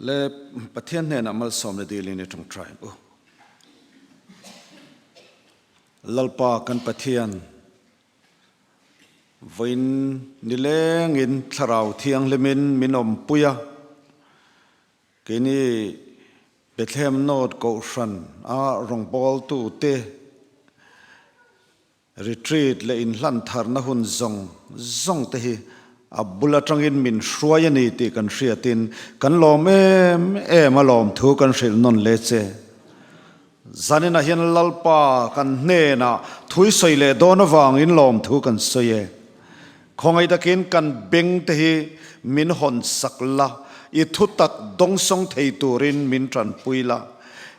Le Pathian hnenah malsawmna dilin i tawngtai ang u. Lalpa kan Pathian, vawiin nilengin Thlarau Thianghlimin min awmpui a, keini Bethlehem North Kohhran a rawngbawltute Retreat leh inhlan tharna hun zawng zawng te hi a bul atangin min hruai a ni tih kan hriatin kan lawm em em a lawmthu kan hrilh nawn le che. Zaninah hian Lalpa kan hnenah thui sawi leh dawn avangin lawmthu kan sawi e. Khawngaih takin kan beng te hi min hawn sak la, i thutak dawngsawng thei turin min tanpui la.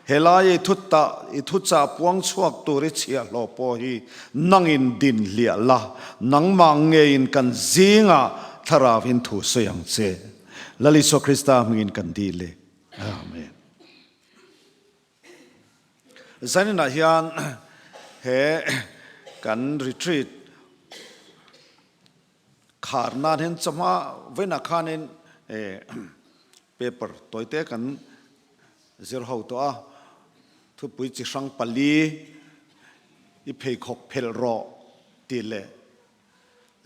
Helai i thutah i thuchah puang chhuak tur i chhiahhlawh pawh hi nangin din hliah la, nangmah ngeiin kan zingah Thlarauin thu sawi ang che. Lal Isua Krista hmingin kan dil e. Amen. Zaninah hian he kan retreat khar nan hian chawhma vawiinah khanin paper tawite kan zir ho tawh a, thupui chi hrang pali i pheikhawk phelh rawh tih leh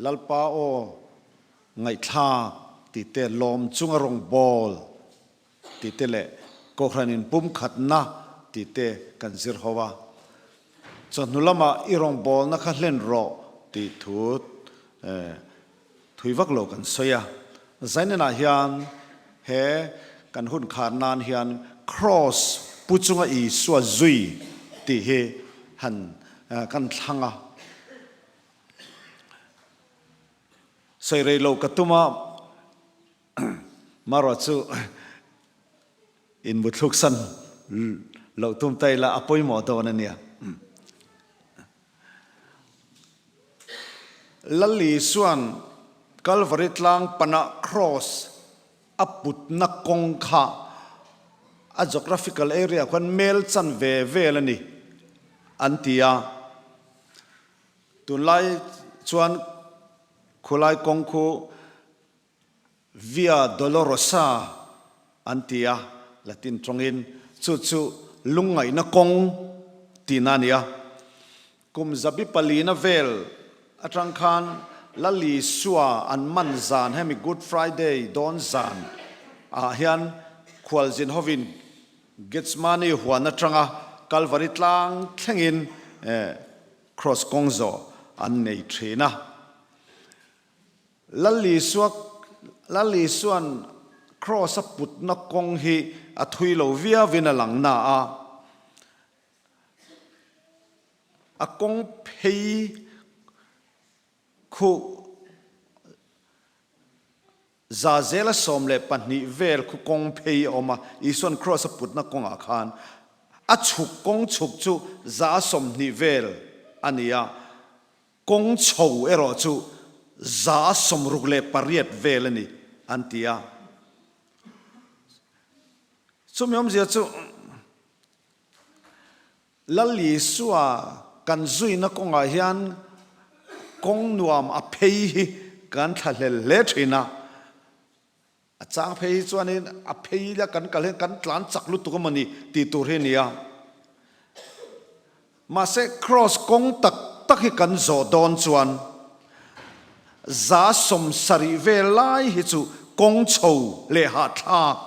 Lalpa aw ngaihthlak tih te lawm chunga rawng bawl tih te leh Kohhran in pumkhatna tih te kan zir ho a. Chawhnu lamah i rawngbawlna kha hlen rawh tih thu Thui vak lo kan sawi a, Zainenah hian he kan hun khar nan hian Kraws pu chunga Isua zui tih hi han kan thlang a. Sawi rei lo ka tum a, marawh chu inmuthluksan loh tum ta ila a pawimawh dawn a nia. Lal Isua'n Kalvari tlang panah Kraws a putna kawng kha a geographical area khuan mel chan ve vel a ni an ti a. Tunlai chuan khulai kawng khu Via Dolorosa an ti a, Latin tawngin chu chu lungngaihna kawng tihna a ni a. Kum zabi palina vel atang khan Lal Isua an man zan hemi Good Friday dawn zan ah hian khualzin hovin Gethsemane huan atanga Calvary tlang thlengin Cross kawng zawh an nei thin a. Lal Isua Lal Isua'n Kraws a putna kawng hi a thui lo viauin a lang na a, a kawng phei khuh za zela 12 vel khu kawng phei a awm a, Isua'n Kraws a putna kawngah khan a chhuk kawng chhuk chu 20 vel a ni a. Kawng chho erawh chu 68 vel a ni, an ti a. Chumi awmzia chu Lal Isua kan zuina kawngah hian kawng nuam a phei hi kan thlahlel hle thin a. A chang phei hi chuanin a phei la kan kal hian kan tlan chak lutuk emaw ni tih tur hi a ni a. Mahse cross kawng tak tak hi kan zawh dawn chuan 70 vel lai hi chu kawng chho leh hahthlak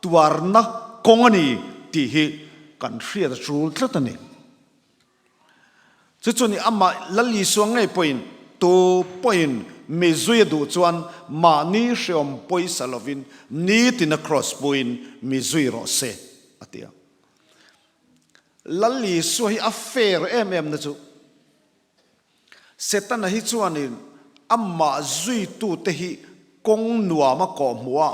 tuarna kawng a ni tih hi kan hriat a tul tlat a ni. Chu chu ni amah Lal Isua ngei pawhin tu pawhin mi zui a duh chuan mahni hreawm pawisa lovin nitin a kraws puiin mi zui rawh se a ti a. Lal Isua hi a fair em em na chu Setana hi chuanin amah zuitute hi kawng nuam a kawhhmuh a,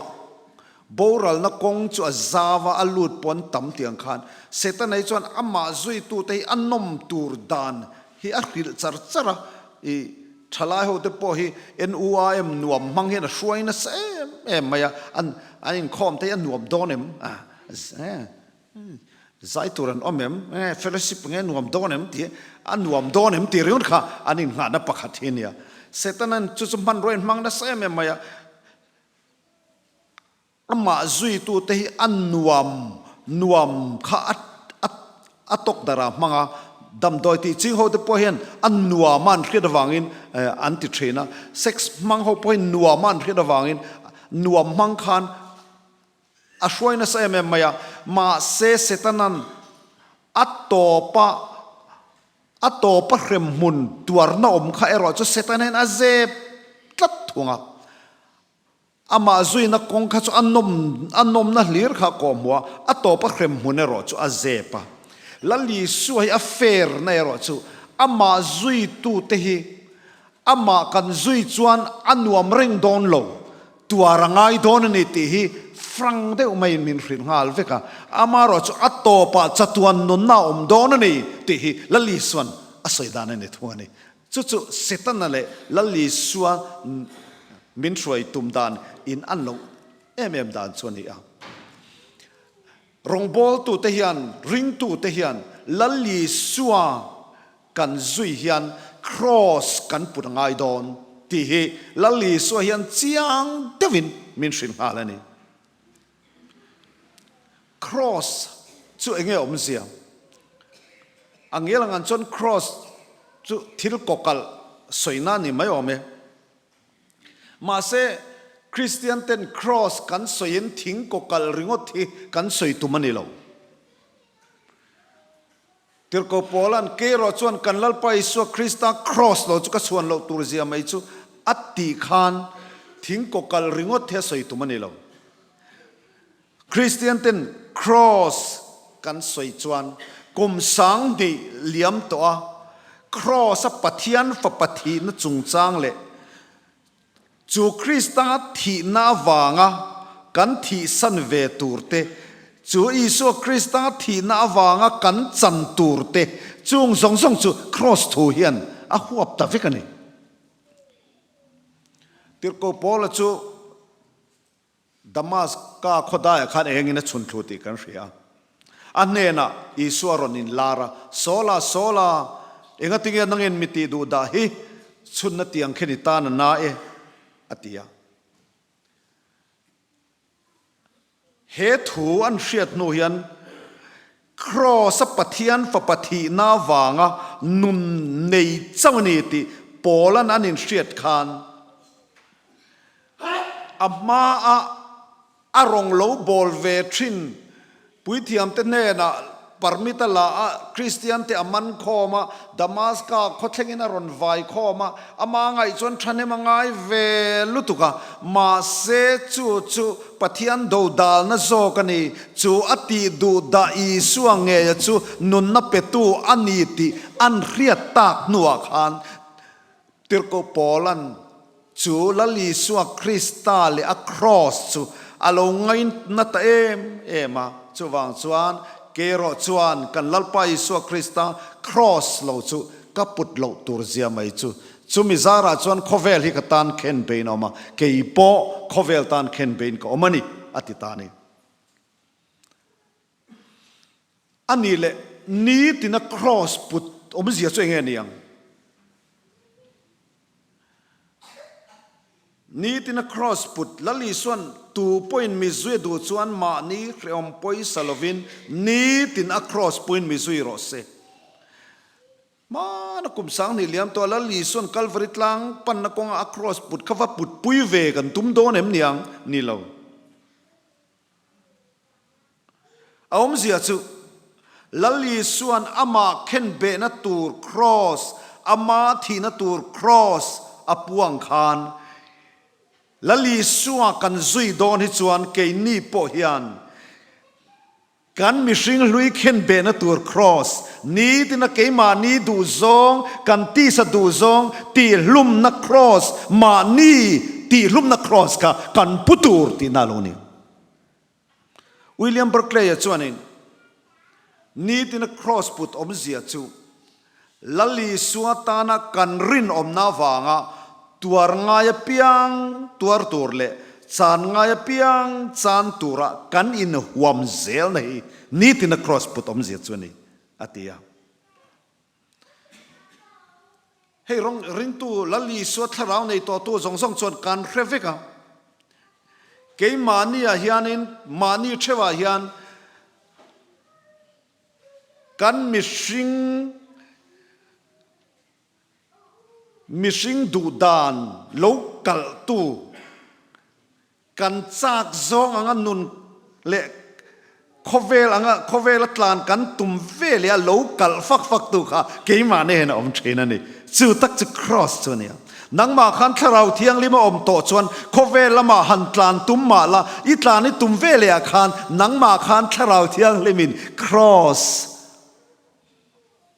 boralna kawng chu a zau a, a lut pawh an tam tih ang khan Setana hi chuan amah zuitute hi a nawm tur dan hi a hrilh char char a, i thalai hote pawh hi NUAM nuam hmang hian a hruai nasa em em mai a, an inkhawm te hi a nuam dawn em? Zai tur an awm em? Nge fellowship nge nuam dawn em tih a nuam dawn em tih ringawt kha an innghahna pakhat hi a nia. Setanan chu chu hmanrua in hmang nasa em em mai a. Amah zuitute hi a nuam nuam kha a a a tawkdarh a hmang a, damdawi tih ching ho te pawh hian a nuam a an hriat avangin an ti thin a, sex hmang ho pawh hi nuam a an hriat avangin nuam hmang khan a hruai nasa em em mai a, mahse Setanan a tawpa a tawpa hremhmun tuarna awm kha erawh chu Setana hian a zep tlat thung a. Amah zuina kawng kha chu a nawm a nawmna hlir kha a kawhhmuh a, a tawp a hrem hmun erawh chu a zep a. Lal Isua hi a fair na erawh chu amah zuitute hi amah kan zui chuan a nuam reng dawn lo, tuar a ngai dawn a ni tih hi frank deuh maiin min hrilh nghal vek a. Amaherawh chu a tawpah chatuan nunna a awm dawn a ni tih hi Lal Isua'n a sawi dan a ni thung a ni. Chu chu Setana leh Lal Isua min hruai tum dan in an loh em em dan chu a ni a. Rawngbawltute hian, ringtute hian Lal Isua kan zui hian Kraws kan put a ngai dawn tih hi Lal Isua hian chiang deuhin min hrilh nghal a ni. Kraws chu enge awmzia? A ngel ang an chuan kraws chu thil kawkalh sawina a ni mai awm e. Mahse, Kristian ten kraws kan sawiin thing kawkalh ringawt hi kan sawi tum a ni lo. Tirhkoh Paula'n, Kei erawh chuan kan Lalpa Isua Krista kraws lo chu ka chhuan loh tur zia mai chu a tih khan thing kawkalh ringawt hi a sawi tum a ni lo. Kristian ten Kraws kan sawi chuan kum 2000 liam tawh a Kraws a Pathian fapa thihna chungchang leh chu Krista thihna avanga kan thihsan ve tur te, chu Isua Krista thihna avanga kan chan tur te chung zawng zawng chu Kraws thu hian a huap ta vek a ni. Tirhkoh Paula chu Damaska khawdaiah khan engin a chhun thlu tih kan hria. A hnenah Isua rawn inlar a, Saula, Saula, engatinge nangin mi tih duh dah hi chhunna tiang khen i tan a na e, a ti a. He thu an hriat hnu hian Kraws-a Pathian Fapa thihna avanga nun nei chauh a ni tih Paula'n an inhriat khan A hmaah a rawng lo bawl ve thin. Puithiamte hnenah permit a la a, Kristiante a man khawm a, Damaska khawthlengin a rawn vai khawm a, ama ngaih chuan thahnem a ngai ve lutuk a, mahse chu chu Pathian dodalna zawk a ni, chu a tih duh dah Isua ngeia chu nunna petu a ni tih an hriat tak hnuah khan Tirhkoh Paula'n chu Lal Isua Krista leh a Kraws chu a lo ngaina ta em em a, chuvang chuan kei erawh chuan kan Lalpa Isua Krista Kraws lo chu ka put loh tur zia mai chu. Chumi zarah chuan khawvel hi ka tan khen bein a awm a, kei pawh khawvel tan khen bein ka awm a ni, a ti ta a ni. A nih leh nitina kraws put awmzia chu enge ni ang? Nitina kraws put Lal Isuan tu pawhin mi zui a duh chuan mahni hrehawm pawisa lovin nitin a kraws puiin mi zui rawh se. Hmana kum 2000 liam tawh Lal Isuan Kalvari tlang panna kawnga a kraws put kha va putpui ve kan tum dawn em ni ang? Ni lo. A awmzia chu, Lal Isua'n amah khenbehna tur kraws, ama thihna tur kraws a puang khan, Lal Isua kan zui dawn hi chuan keini pawh hian kan mihring hlui khenbehna tur kraws, nitina keimahni duhzawng, kan tisa duhzawng tihhlumna kraws, mahni tihhlumna kraws kha kan pu tur tihna a lo ni. William Barclay-a chuanin, Nitina kraws put awmzia chu Lal Isua tana kan rinawmna avanga tuar ngai apiang tuar tur leh chan ngai apiang chan tura kan inhuam zelna hi nitina kraws put awmzia chu a ni, a ti a. Hei rawng ringtu Lal Isua thlarau nei tawhtu zawng zawng chuan kan hre vek a. Keimahniah hianin, mahni theuhah hian kan mihring, mihring duhdan lo kalhtu, Kan chak zawng anga nun leh khawvel anga khawvela tlan kan tum ve leh a lo kalh fak fak tu kha keimah nen a awm thin a ni. Chu tak chu Kraws chu a ni a. Nangmah khan Thlarau Thianghlim a awm tawh chuan khawvel lamah han tlan tum mah la, i tlan i tum ve leh ah khan nangmah khan Thlarau Thianghlimin Kraws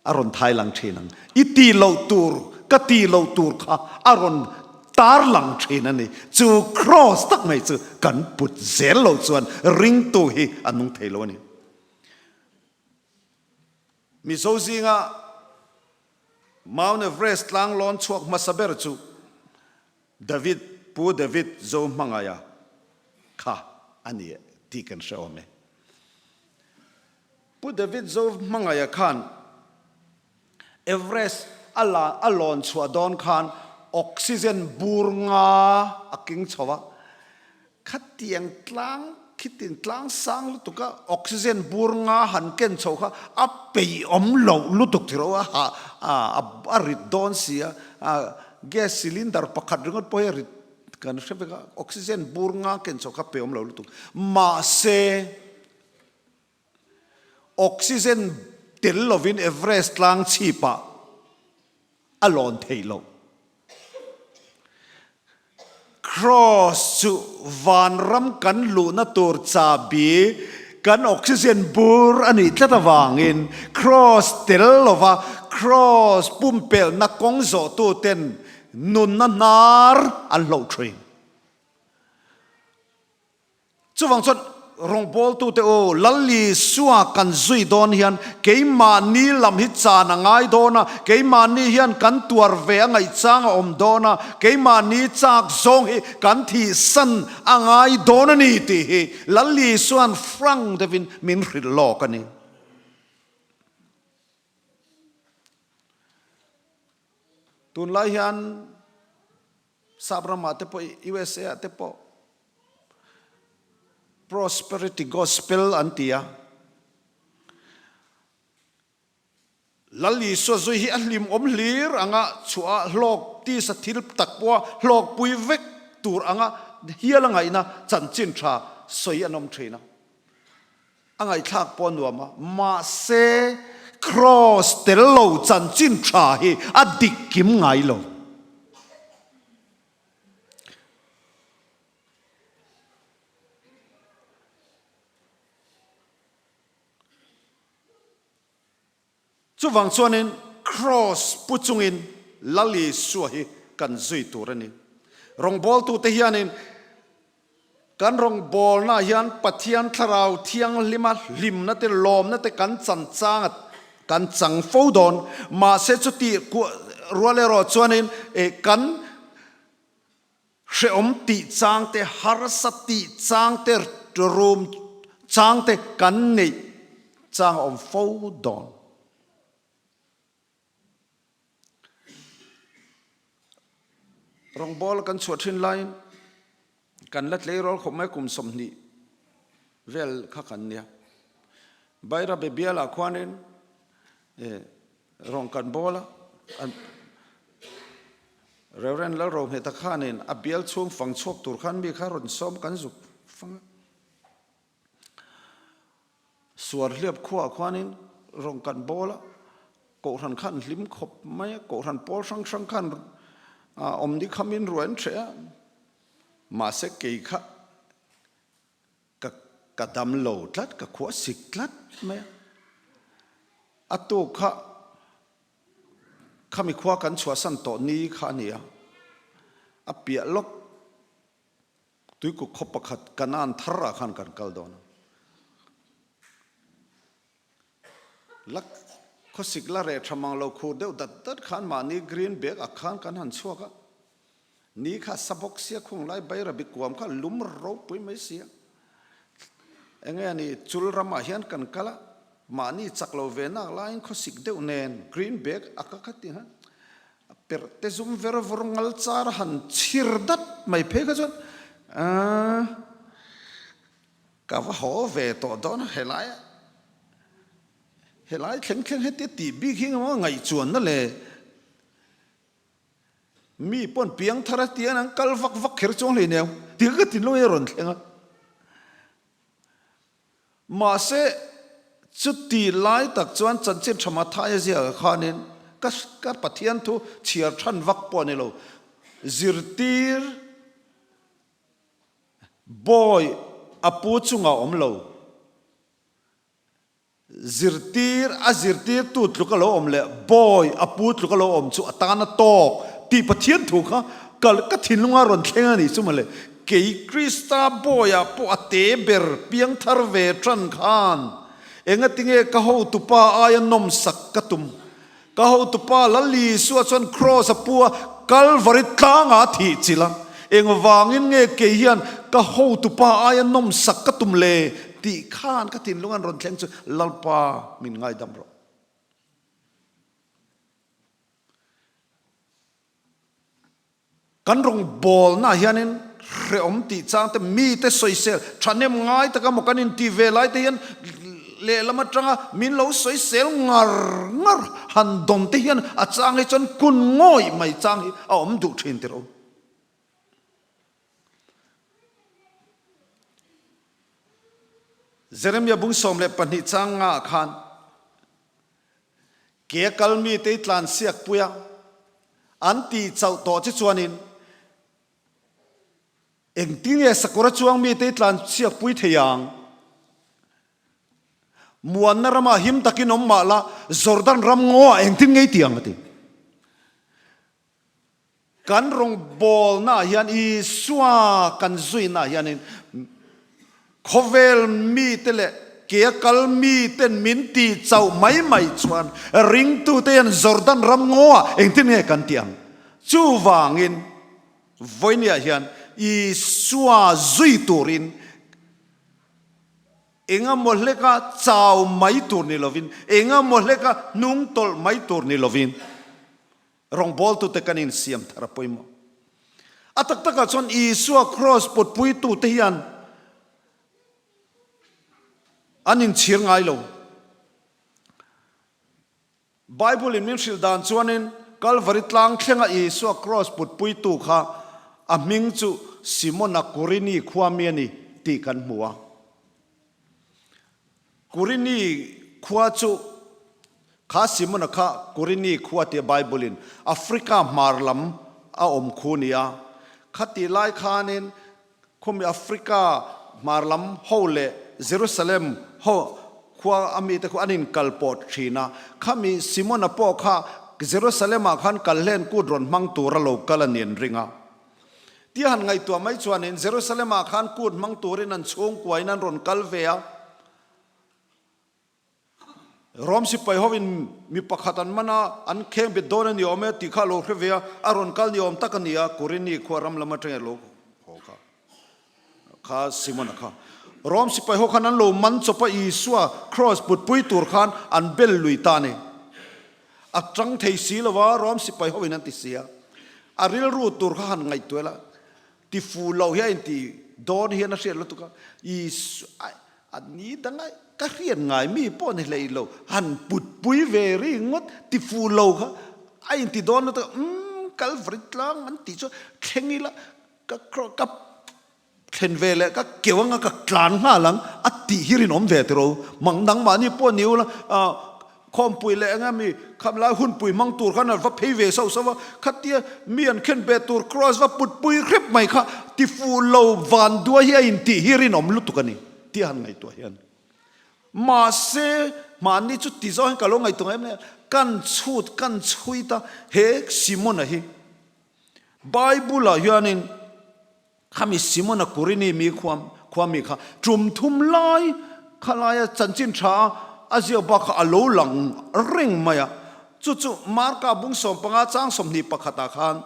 A rawn thai lang thin ang. I ti loh tur, ka ti loh tur kha a rawn tar lang thin a ni. Chu kraws tak mai chu kan put zel loh chuan ringtu hi a nung thei lo a ni. Mizo zinga Mount Everest tlang lawn chhuak hmasa ber chu David, Pu David Zohmangaia kha a ni tih kan hre awm e. Pu David Zohmangaia khan Everest a la a lawn chhuah dawn khan oxygen bur nga a keng chho a, khatiang tlang khitin tlang sang lutuk a oxygen bur nga han ken chho kha a peihawm loh lutuk tih ro a hah a a rit dawn si a, gas cylinder pakhat ringawt pawh hi a rit kan hre vek a, oxygen bur nga ken chho kha peihawm loh lutuk mahse Oxygen tel lovin Everest tlang chhipah a lawn theih loh. Kraws chu vanram kan luhna tur chabi kan oxygen bur a nih tlat avangin kraws tel lova kraws pumpelhna kawng zawhtuten nunna hnar an hloh thin. Chuvang chuan rawngbawltute u, Lal Isua kan zui dawn hian keimahni lam hi chan a ngai dawn a, keimahni hian kan tuar ve a ngaihchang a awm dawn a, keimahni chak zawng hi kan thihsan a ngai dawn a ni tih hi Lal Isua'n frank deuhin min hrilh lawk a ni. Tunlai hian Sap ramah te pawh, USA ah te pawh Prosperity Gospel an ti a. Lal Isua zui hi a hlimawm hlir anga chhuah a hlawk tisa thil tak pawha hlawkpui vek tur anga hial a ngaihna chanchin tha sawi an awm thin a. A ngaihthlak pawh a nuam a, mahse Kraws tel lo chanchin tha hi a dik kim ngai lo. Chuvang chuanin Kraws pu chungin Lal Isua hi kan zui tur a ni. Rawngbawltute hianin kan rawngbawlnaah hian Pathian Thlarau Thianghlima hlimna te, lawmna te kan chan chang a, kan chang fo dawn. Mahse chutih rual erawh chuanin kan Hrehawm tih chang te, harsa tih chang te, rum chang te kan neih chang a awm fo dawn. Rawngbawla kan chhuah thin laiin kan la tleirawl khawp mai kum 20 vel kha kan nia. Bairabe bialah khuanin Rawng kan bawl a, an Reverend Lalrohmeta khanin a bial chhung fang chhuak tur khan mi kha rawn sawm kan zuk fang a. Suar hliap khuaah khuanin rawng kan bawl a, Kohhran khan hlim khawp mai a, Kohhran pawl hrang hrang khan awmni khamin ruai an hreh a, mahse kei kha Ka ka dam lo tlat, ka khuah sik tlat mai a. A tuk kha khami khua kan chhuahsan tawh ni kha a ni a, a piah lawk tuikuk khaw pakhat Kanan thar ah khan kan kal dawn a. La khawsik la reh tha mang lo khur deuh dat dat khan mahni green bag ah khan kan han chhuak a. Ni kha sa bawk sia khung lai Bairabi kuam kha lum ropui mai sia. Enge a ni chul ramah hian kan kal a, mahni chak lo ve nak laiin khawsik deuh nen green bag a ka kha ti han a perh te zum ver vawr ngal char a han chhir dat mai phei kha chuan aaa. Ka va haw ve tawh dawn a helai a helai thleng thleng hetia tih bik hi engemaw ngaihchuanna le mi pawn piang thar a tian an kal vak vak kher chuang hleinem tih ka thinlung hi a rawn thleng a. Mahse chuti lai tak chuan chanchin tha Mathaia ziakah khanin ka ka Pathian thu chhiar than vak pawh a ni lo zirtir Bawi a pu chungah awm lo. Zirtir a zirtirtu tluk a lo awm leh bawi a pu tluk a lo awm chu a tan a tawk tih Pathian thu kha ka ka thinlunga rawn thleng a nih chu mawle. Kei Krista bawiah pawh a te ber piangthar ve tan khan engatinge ka hotupa aia nawmsak ka tum Ka hotupa Lal Isua chuan Kraws a pu a, Kalvari tlangah a thih chilh a. Engvangin nge kei hian ka hotupa aia nawmsak ka tum le? tih khan ka thinlung an rawn thleng chu Lalpa min ngaidam rawh. Kan rawngbawlnaah hianin hrehawm tih chang te, mite sawisel thahnem ngai taka maw kan intih ve lai te hian lehlam atanga min lo sawisel ngar ngar han dawn te hian a chang hi chuan kun ngawih mai chang hi a awm duh thin tirh u. Jeremia bung 12 chang nga ah khan Ke a kal mite i tlan siak pui a, an tih chauh tawh che chuanin engtin nge sakawr a chuang mite i tlan siak pui thei ang? Muanna ramah him takin awm mah la, Jordan ram ngaw ah engtin nge i ti ang? a ti. Kan rawngbawlnaah hian Isua kan zuinaah hianin khawvel mite leh kea kal miten min tih chauh mai mai chuan ringtute hian Jordan ram ngaw-ah engtin nge kan tih ang? Chuvangin vawinia hian Isua zui turin engemaw hleka chau mai tur ni lovin, engemaw hleka hnung tawlh mai tur ni lovin, Rawngbawltute kan insiam thar a pawimawh. A tak takah chuan Isua kraws putpuitute hian an inchhir ngai lo. Bible-in min hrilh dan chuanin Kalvari tlang thlenga Isua kraws putpuitu kha a hming chu Simona Kurini khua mi a ni tih kan hmu a. Kurini khua chu Kha Simona kha Kurini khua tia Bible-in Africa hmar lam a awm khu nia. Khatih lai khanin khumi Africa hmar lam ho leh Jerusalem ho khua a mite khu an inkal pawh thin a. Khami Simona pawh kha Jerusalem-ah khan kalhlen kut rawn hmang tura lo kal a ni an ring a. Tia han ngaihtuah mai chuanin Jerusalem-ah khan kut hmang turin an chhungkuain an rawn kal ve a. Rom sipai hovin mi pakhat an man a, an kheng bet dawn a ni awm e tih kha a lo hre ve a, a rawn kal ni awm tak a ni a, Kurini khua ram lam atangin a lo haw kha, kha Simona kha. Rom sipai ho khan an lo man chawp a, Isua kraws putpui tur khan an bel lui ta a ni. A tang thei si lo va, Rom sipai hovin an ti si a, a rilru tur kha han ngaihtuah ila, Ti fu lo hi a inti dawn hian a hriat lutuk a, Isua a ni dang a ka hriat ngai mi pawh ni hlei lo, han putpui ve ri ngawt ti fu lo kha a inti dawn lutuk a, umm Kalvari tlang an tih chu thleng ila ka ka thlen ve leh ka keu anga ka tlan nghal ang a tih hi rinawm ve tiraw, mang nangmahni pawh ni ula Khawmpui leh eng emi kham lai hunpui hmang tur khan an va phei ve sauh sauh a, khatia mi an khen ve tur kraws va putpui hrep mai kha tifuh lo van duai hi a intih hi rinawm lutuk a ni tih a han ngaihtuah hian. Mahse, mahni chu ti zawng hian ka lo ngaihtuah em le, kan chhut kan chhui ta he Simona hi Bible-ah hianin, Khami Simona Kurini mi khua mi kha tum thum lai khalaia chanchin tha a ziak bak kha a lo lang reng mai a. Chu chu Marka bung 15 chang 21 ah khan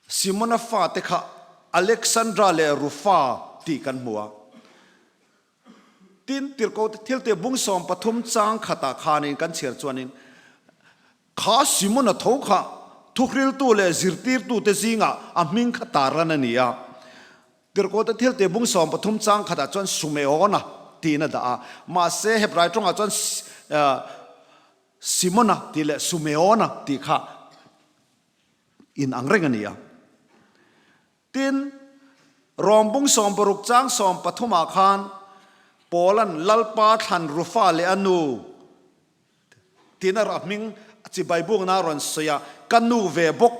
Simona fate kha Alexandra leh Rufa tih kan hmu a. Tin, Tirhkoh thilte bung 13 chang khatah khanin kan chhiar chuanin Kha Simona tho kha thuhriltu leh zirtirtute zingah a hming kha tar ran a ni a. Tirhkohte thilte bung 13 chang khatah chuan Sumeona tiin a dah a, mahse Hebrai tawngah chuan Simona tih leh Sumeona tih kha in ang reng a ni a. Tin, Rom bung 60 chang 13 ah khan Paula'n Lalpa thlan Rufa leh a nu tiin a hming chibai bukna a rawn sawi a, ka nu ve bawk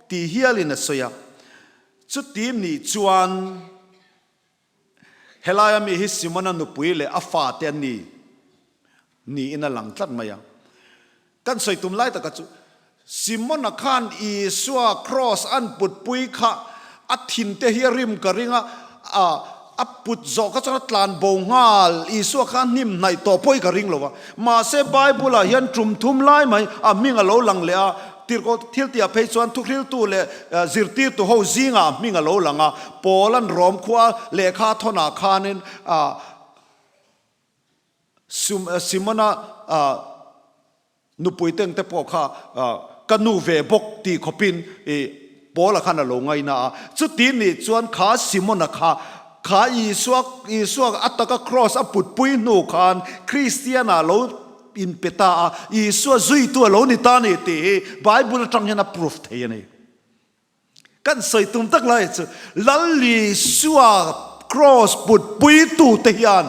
ti hialin a sawi a. Chuti nih chuan helaia mi hi Simona nupui leh a fate an ni niin a lang tlat mai a. Kan sawi tum lai taka chu Simona khan Isua kraws an putpui kha a thinte hi a rim ka ring a, a put zawh kha chuan a tlan bo nghal. Isua kha a hnim hnaih tawh pawh hi ka ring lo va. Mahse Bible-ah hian tum thum lai mai a hming a lo lang leh a, tirhkoh thil tihah phei chuan thuhriltu leh zirtirtu ho zingah a hming a lo lang a. Paul-a'n Rom khua lehkha a thawnah khanin Simona Nupui teng te pawh kha ka nu ve bawk tih khawpin i Paula khan a lo ngaina a. Chuti nih chuan kha Simona kha, kha Isua, Isua a taka kraws a putpui hnu khan Kristian-ah lo inpe ta a, Isua zuitu a lo ni ta a ni tih hi Bible atang hian a proof thei a ni. Kan sawi tum tak lai chu Lal Isua kraws putpuitute hian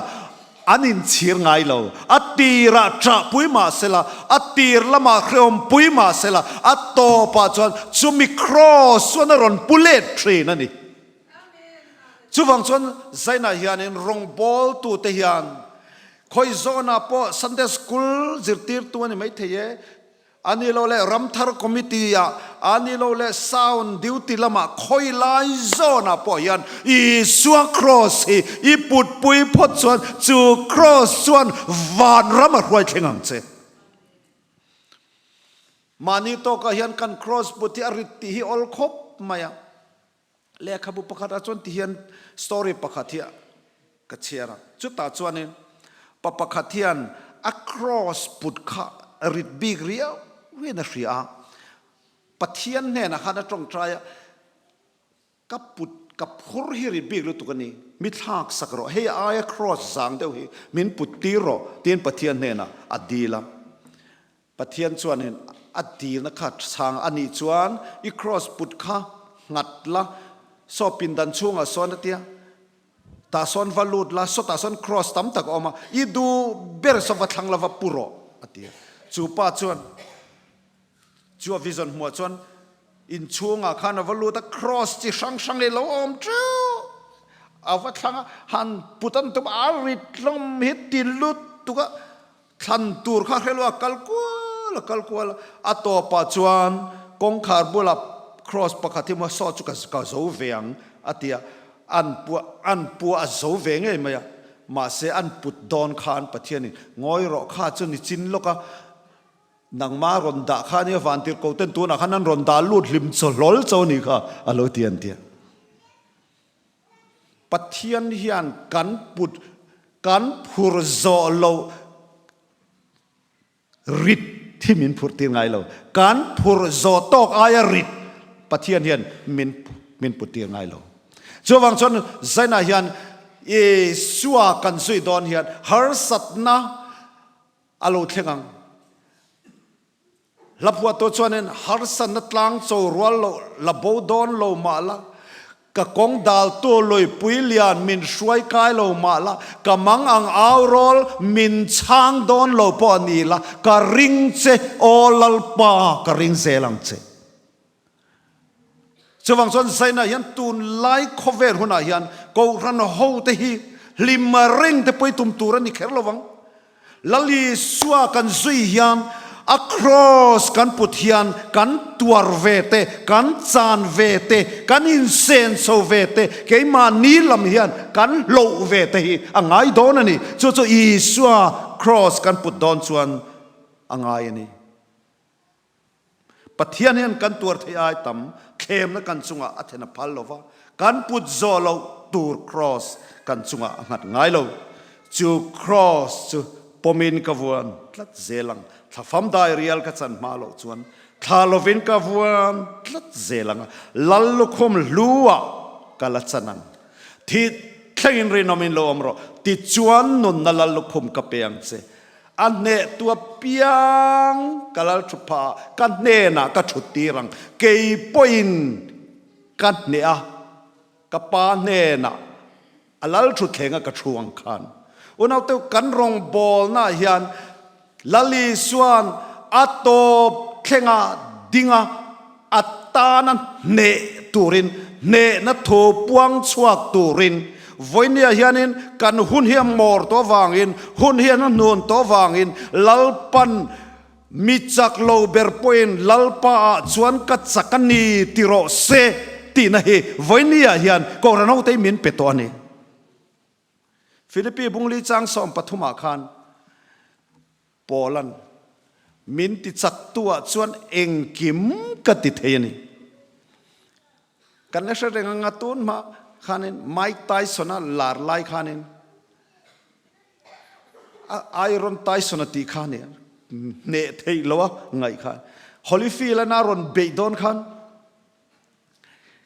an inchhir ngai lo. A tirah ṭahpui mah sela, a tir lamah hrehawmpui mah sela, a tawpah chuan chumi kraws chuan a rawn pu let ṭhin a ni. Chuvang chuan Zainah hianin rawngbawltute hian khawi zawnah pawh Sunday School zirtirtu a ni maithei e, A ni lo leh Ramthar Committee ah, a ni lo leh Sound Duty lamah khawi lai zawnah pawh hian Isua Kraws hi i putpui phawt chuan chu Kraws chuan vanram a hruai thleng ang che. Mahni tawkah hian kan Kraws put hi a rit tih hi awl khawp mai a. Lehkhabu pakhatah chuan ti hian story pakhat hi ka chhiar a, chutah chuanin pa pakhat hian a cross put kha rit bik riau hian a hria a, Pathian hnenah khan a tawngtai a, ka put ka phur hi rit bik lutuk a ni, mi thlak sak rawh, hei aia cross zang deuh hi min put tir rawh tiin Pathian hnenah a dil a. Pathian chuanin a dilna kha chhang a nih chuan i kraws put kha nghat la, saw pindan chhungah sawn a tia, tah sawn va lut la, sawtah sawn kraws tam tak a awm a, i duh ber saw va thlang la va pu rawh a ti a. Chu pa chuan chu a vision hmuah chuan inchhungah khan a va lut a, kraws chi hrang hrang hi lo awm teuh a va thlang a, han put an tum a, a rit hlawm hi ti lutuk a, Thlan tur kha hrelo a kal kual a kal kual a, a tawpah chuan kawngkhar bulah cross pakhat hi maw saw chu ka zo ve ang a ti a, an pua an pua a zo ve ngei mai a, mahse an put dawn khan Pathianin ngawi rawh kha chu ni chin lawk a, nangma rawn dah kha ania vantirhko ten tunah khan an rawn dah lut hlim chaw hlawl chaw a nih kha a lo ti an ti a. Pathian hian kan put, kan phur zawh loh rit hi min phurh tir ngai lo. Kan phur zawh tawk aia rit Pathian hian min min put tir ngai lo. Chuvang chuan Zainah hian Isua kan zui dawn hian harsatna a lo thleng ang. Hla phuahtu chuanin, Harsatna tlang cho rual loh la bo dawn lo mah la, ka kawng daltu luipui lian min hruai kai lo mah la, ka mang ang au rawl min chhang dawn lo pawh a ni la, ka ring che, aw Lalpa, ka ring zel ang che. Chuvang chuan Zainah hian tunlai khawvel hunah hian Kohhran hote hi hlim reng te pawh i tum tur a ni kher lo vang. Lal Isua kan zui hian a kraws kan put hian kan tuar ve te, kan chan ve te, kan insen chho ve te, keimahni lam hian kan hloh ve te hi a ngai dawn a ni. Chu chu Isua kraws kan put dawn chuan a ngai a ni. Pathian hian kan tuar theih ai tam thlemna kan chungah a then a phal lo va, kan put zawh loh tur kraws kan chungah a nghat ngai lo. Chu kraws chu pawmin ka vuan tlat zel ang, thlafam dai rial ka chan hma loh chuan thla lovin ka vuan tlat zel ang a, Lal lukhum hlu ah ka la chan ang. Thih thlengin rinawmin lo awm rawh, tichuan nunna lal lukhum ka pe ang che. A hnehtu apiang ka lal thu phah ah ka hnenah ka thut tir ang, kei pawhin ka hneh a, ka pa hnenah a lal thutthleng a ka thu ang khan. Unaute kan rawngbawlnaah hian Lal Isua'n a tawp thlenga dinga a tana hneh turin, hnehna thu puang chhuak turin vawinia hianin kan hun hi a mawr tawh avangin, hun hi a hnun tawh avangin Lalpan mi chak lo ber pawhin Lalpa ah chuan ka chak a ni ti rawh se tihna hi vawinia hian Kohhran hotei min pe tawh a ni. Philippi bungli chang 13 ah khan Paula'n min ti chaktu ah chuan engkim ka ti thei a ni. Kan la hre reng anga tun hma khanin Mike Tyson-a lar lai khanin Iron Tyson-a tih kha a ni a, hneh theih loa ngaih kha. Holyfield-an a rawn beih dawn khan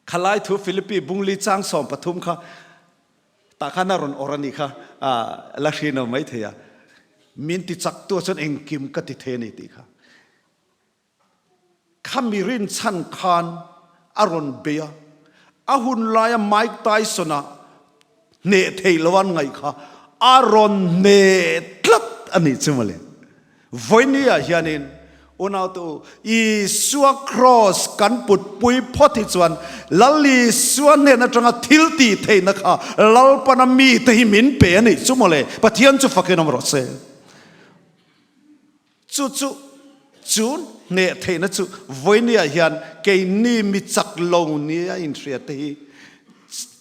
Khalai thu Philippi bungli chang 13 kha tah khan a rawn awrh a nih kha, la hrin lo mai thei a, min ti chak tu ah chuan engkim ka ti thei a ni tih kha. Khami rinchhan khan a rawn bei a, a hun laia Mike Tyson-a hneh theih lo an ngaih kha a rawn hneh tlat a nih chu mawle. Vawinia hianin unaute u, Isua kraws kan putpui phawt hi chuan Lal Isua hnen atanga thil tih theihna kha Lalpana mite hi min pe a nih chu mawle. Pathian chu fakin awm rawh se. Chu chu chu hneh theihna chu vawinia hian keini mi chak lo nia inhria te hi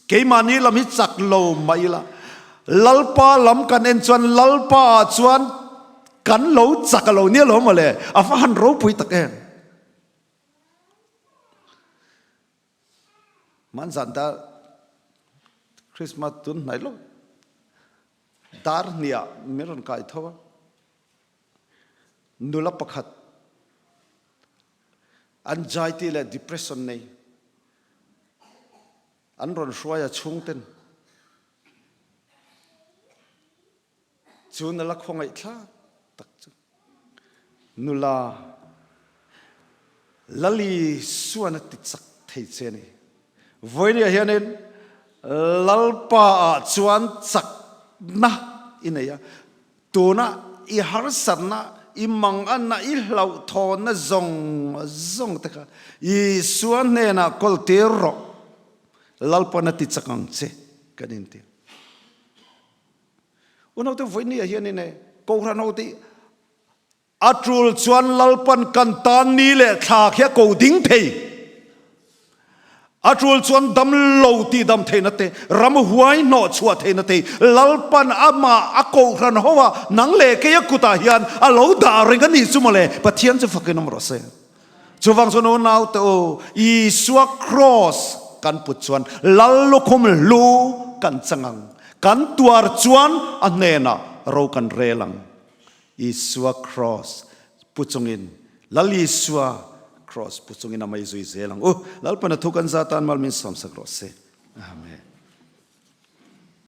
keimahni lam hi chak lo mah ila Lalpa lam kan en chuan Lalpa ah chuan kan lo chak a lo nia lo mawle a va han ropui tak em. Hmanzan ta Christmas tun hnai lawk dar hniah min rawn kai tho a. Nula pakhat anxiety leh depression nei an rawn hruai a chhungten chu nula khawngaih thlak tak chu nula Lali suan a ti chak thei che a ni. Vawinia hianin Lalpa ah chuan chakna i nei a. Tuna i harsatna, i manganna, i hlauhthawnna zawng zawng te kha Isua hnenah kawl tir rawh, Lalpan a ti chak ang che kan inti. Unaute vawinia hianin e Kohhran ho te A tul chuan Lalpan kan tan ni leh thla khi a ko ding thei. A tul chuan dam lo tih dam theihna te, ram huai hnawh chhuah theihna te Lalpan amah a kohhran ho a, nang leh kei a kutah hian a lo dah reng a nih chu mawle, Pathian chu fakin awm rawh se. Chuvang chuan unau te u, Isua kraws kan put chuan Lal lukhum hlu kan chang ang, kan tuar chuan a hnenah ro kan rel ang. Isua Kraws pu chungin, Lal Isua Kraws pu chungin a mei zui zel ang u. Lalpana thu kan za tan mal min sawmsak rawh se. Amen.